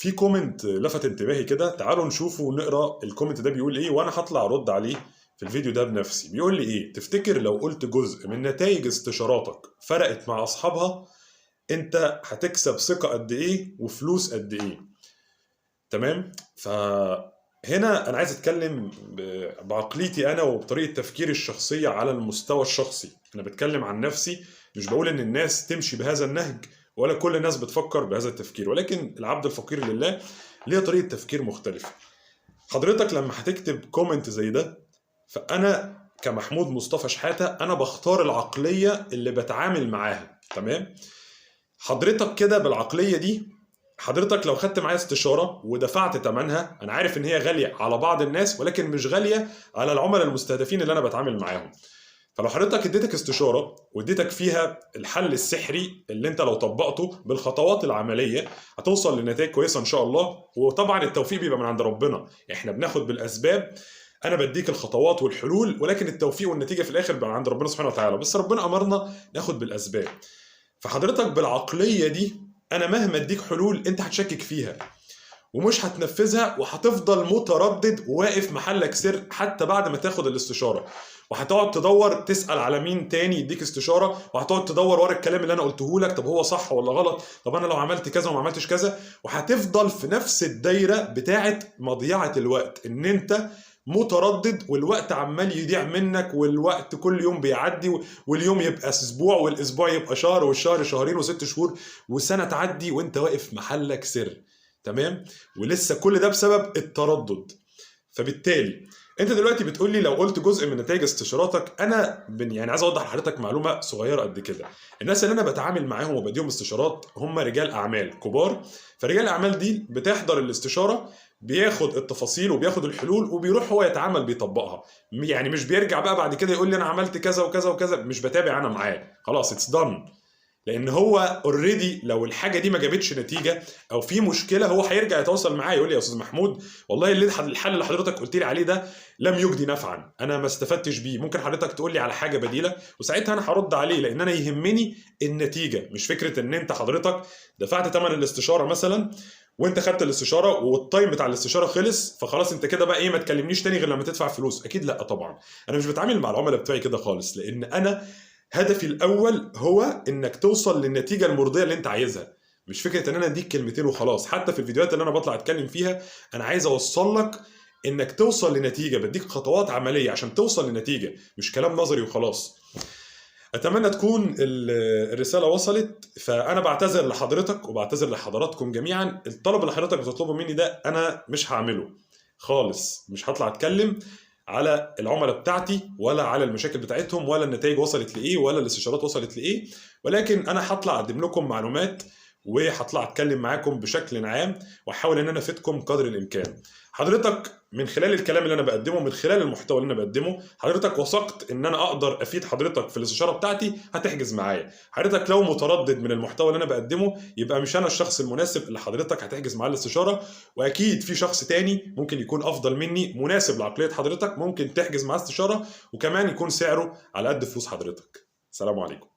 في comment لفت انتباهي كده، تعالوا نشوفه ونقرا ال comment ده بيقول ايه، وانا هطلع ارد عليه في الفيديو ده بنفسي. بيقول لي ايه؟ تفتكر لو قلت جزء من نتائج استشاراتك فرقت مع اصحابها، انت هتكسب ثقة قد ايه وفلوس قد ايه؟ تمام؟ فهنا انا عايز اتكلم بعقليتي انا وبطريقة تفكيري الشخصية على المستوى الشخصي. انا بتكلم عن نفسي، مش بقول ان الناس تمشي بهذا النهج ولا كل الناس بتفكر بهذا التفكير، ولكن العبد الفقير لله ليه طريقة تفكير مختلفة. حضرتك لما هتكتب comment زي ده، فانا كمحمود مصطفى شحاتة انا بختار العقلية اللي بتعامل معاها. تمام؟ حضرتك كده بالعقلية دي، حضرتك لو خدت معايا استشارة ودفعت ثمنها، انا عارف ان هي غالية على بعض الناس ولكن مش غالية على العملاء المستهدفين اللي انا بتعامل معاهم. فلو حضرتك اديتك استشارة واديتك فيها الحل السحري اللي انت لو طبقته بالخطوات العملية هتوصل لنتائج كويسة ان شاء الله، وطبعا التوفيق بيبقى من عند ربنا، احنا بناخد بالاسباب، انا بديك الخطوات والحلول، ولكن التوفيق والنتيجة في الاخر بقى عند ربنا سبحانه وتعالى، بس ربنا امرنا ناخد بالاسباب. فحضرتك بالعقلية دي انا مهما اديك حلول انت هتشكك فيها ومش هتنفذها، وهتفضل متردد وواقف محلك سر حتى بعد ما تاخد الاستشارة، وهتقعد تدور تسأل على مين تاني يديك استشارة، وهتقعد تدور ورا الكلام اللي انا قلته لك، طب هو صح ولا غلط، طب انا لو عملت كذا وما عملتش كذا، وهتفضل في نفس الدايرة بتاعت مضيعة الوقت، ان انت متردد والوقت عمال يضيع منك، والوقت كل يوم بيعدي، واليوم يبقى اسبوع، والاسبوع يبقى شهر، والشهر شهرين وست شهور، وسنة تعدي وانت واقف محلك سر. تمام؟ ولسه كل ده بسبب التردد. فبالتالي انت دلوقتي بتقول لي لو قلت جزء من نتائج استشاراتك، انا يعني عايز اوضح لحضرتك معلومة صغيرة قد كده. الناس اللي انا بتعامل معاهم وبديهم استشارات هم رجال اعمال كبار، فرجال الاعمال دي بتحضر الاستشارة، بياخد التفاصيل وبياخد الحلول وبيروح هو يتعامل بيطبقها، يعني مش بيرجع بقى بعد كده يقول لي انا عملت كذا وكذا وكذا، مش بتابع انا معاه، خلاص it's done. لان هو already لو الحاجة دي ما جابتش نتيجة او في مشكلة هو هيرجع يتواصل معايا يقول لي يا استاذ محمود والله اللي الحل اللي حضرتك قلت لي عليه ده لم يجدي نفعا، انا ما استفدتش بيه، ممكن حضرتك تقول لي على حاجة بديله؟ وساعتها انا هرد عليه، لان انا يهمني النتيجة، مش فكرة ان انت حضرتك دفعت ثمن الاستشارة مثلا وانت خدت الاستشارة وال time بتاع الاستشارة خلص، فخلاص انت كده بقى ايه، ما تكلمنيش تاني غير لما تدفع فلوس. اكيد لا طبعا، انا مش بتعامل مع العملاء بتوعي كده خالص، لان انا هدفي الاول هو انك توصل للنتيجة المرضية اللي انت عايزها، مش فكرة ان انا اديك كلمتين وخلاص. حتى في الفيديوهات اللي انا بطلع اتكلم فيها انا عايز اوصل لك انك توصل لنتيجة، بديك خطوات عملية عشان توصل لنتيجة، مش كلام نظري وخلاص. اتمنى تكون الرسالة وصلت. فانا بعتذر لحضرتك وبعتذر لحضراتكم جميعا، الطلب اللي حضرتك بتطلبه مني ده انا مش هعمله خالص، مش هطلع اتكلم على العملاء بتاعتي ولا على المشاكل بتاعتهم ولا النتائج وصلت لايه ولا الاستشارات وصلت لايه، ولكن انا هطلع اقدم لكم معلومات وهطلع اتكلم معاكم بشكل عام واحاول ان انا افيدكم قدر الامكان. حضرتك من خلال الكلام اللي انا بقدمه، من خلال المحتوى اللي انا بقدمه، حضرتك وثقت ان انا اقدر افيد حضرتك في الاستشارة بتاعتي، هتحجز معايا. حضرتك لو متردد من المحتوى اللي انا بقدمه يبقى مش انا الشخص المناسب اللي حضرتك هتحجز معاه الاستشارة، واكيد في شخص تاني ممكن يكون افضل مني مناسب لعقليه حضرتك، ممكن تحجز معاه استشاره وكمان يكون سعره على قد فلوس حضرتك. سلام عليكم.